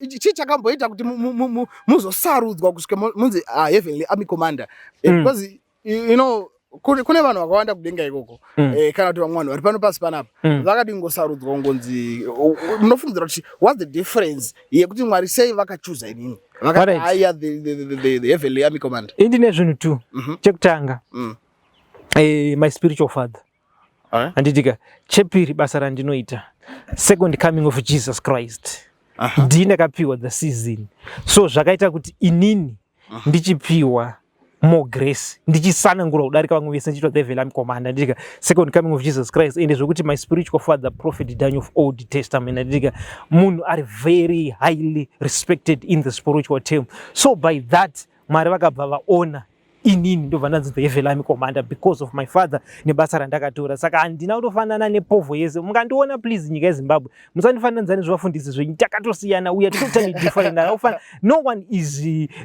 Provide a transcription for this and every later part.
Chii chakamboita kuti muzosarudzwa kusvika munzi Heavenly Army Commander? Because kune vanhu vakawanda kudenga ikoko, kana kuti vamwe vanhu vari pano pasi panapa vakadi kungosarudzwa kungonzi. Munofungidzira kuti what's the difference yekuti Mwari sei vakachuza inini, vakati haya the Heavenly Army Commander? Indine zvinhu two. Chekutanga, my spiritual father, handitika? Chepiri, basa randinoita, second coming of Jesus Christ. Ndini ndakapiwa the season, so zvakaita kuti inini ndichipiwa more grace, ndichisanangurwa kudarika vamwe vese, ndichiitwa the Heavenly Army Commander, nditika? Second coming of Jesus Christ. Ende zvokuti my spiritual father, Prophet Daniel of Old Testament, handitika? Munhu ari very highly respected in the spiritual term. So by that, Mwari vakabva vaona inini, ndobva ndanzi the Heavenly Army Commander because of my father nebasa randakatora. Saka handina kutofanana nepovho yese mukandiona. Please, nyika yeZimbabwe, musandifananidza nezvevafundisi zvenyu. Takatosiyana, we are totally different. Akufana, no one is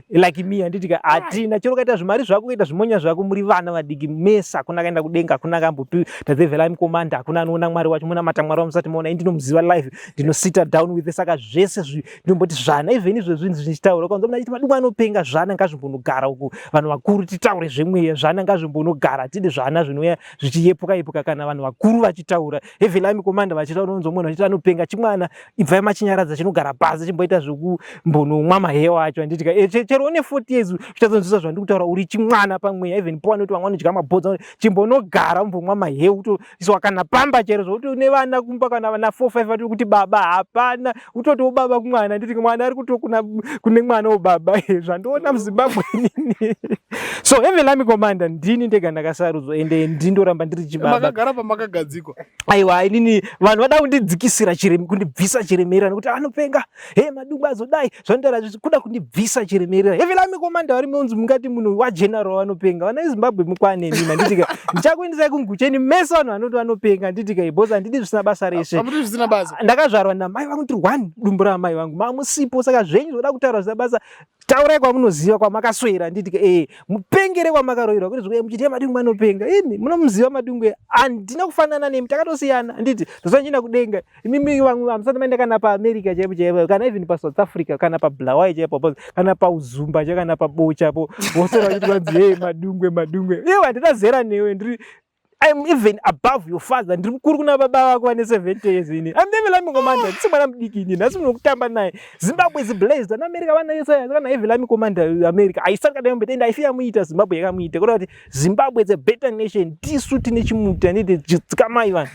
like me, handitika? Hatina chero ukaita zvimari zvako, ukaita zvimonya zvako, muri vana vadiki mese. Hakuna akaenda kudenga, hakuna akambopi the Heavenly Army Commander, hakuna anoona Mwari wacho. Munamata Mwari wamusati maona. Indinomuziva live, ndinosita down with. Saka zvese ndinomboti zvana, even izvezvi zvichitaura, ukanzwa munhu achiti Madungwe anopenga, zvana ngazvimbonogara uku. Vanhu vakuru titaure zvemweya, zvana ngazvimbonogara. Tide zvana zvinouya zvichiyepuka yepuka kana vanhu vakuru vachitaura, Heavenly Army Commander vachitaura. Unonzwa munhu achiti anopenga, chimwana ibvai machinyaradza, chinogara pasi, chimboita zvekumbonомwa mahewa acho, handitika? Chero une 40 years uchazonzwisa zvandiri kutaura, uri chimwana pamweya. Even po vanoti vamwe vanodya mabhodza, chimbonogara umbomwa maheu, kutoiswa kana pamba chero zvokuti une vana kumba, kana vana 4 5 vatiri kuti baba hapana, utotiwo baba kumwana, nditi mwana ari kuto kune mwana wobaba. Zvandiona muZimbabwe inini. So Heavenly Army Commander, ndini ndega ndakasarudzwa, ende ndindoramba ndiri chibaba. Makagara pamakagadzikwa. Aiwa, inini vanhu vada kundidzikisira kundibvisa chiremerera nekuti anopenga, he Madungwe azodai zvanotaura zvisi kuda kundibvisa chiremerera. Heavenly Army Commander vari munzi mungati munhu wageneral vanopenga. Vana veZimbabwe, mukwane nini, handitika? Ndichakuendesai kuNgucheni mese, vanhu vanoti vanopenga, handitika? Because handidi zvisina basa rese. Hamuti zvisina basa. Ndakazvarwa namai vangu ndiri one, dumbu ramai vangu mamusipo. Saka zvenyu zvoda kutaura zvisina basa, taurai kwamunoziva kwamakaswera, handitika? Mupengere kwamakaroverwa, kuti zvikuya muchiti Madungwe anopenga. Imi munomuziva Madungwe, handina kufanana nemi, takatosiyana, handiti? Ndosandina kudenga. Imimi vamwe hamusati maenda kana paAmerica chaipo chaipo, kana even paSouth Africa, kana paBulawayo chaipo, kana paUzumba chaipo, kana paBochapo, vosora vachiti kwanzi, "Hey, Madungwe, Madungwe." Iwe, handina zera newe. Ndiri, I'm even above your father. Ndiri mukuru kuna baba vako vane 70 years ini. I'm the Army Commander. Ndisi mwana mudiki ini. Nhasi munokutamba naye. Zimbabwe is blessed. Ana America vana yese kana Heavenly Army Commander America. Haisati kana yombe tenda ifi yamuita, Zimbabwe yakamuita. Kureva kuti Zimbabwe is a better nation. Tisu tine chimuti, anditi? Dzikamai vanhu.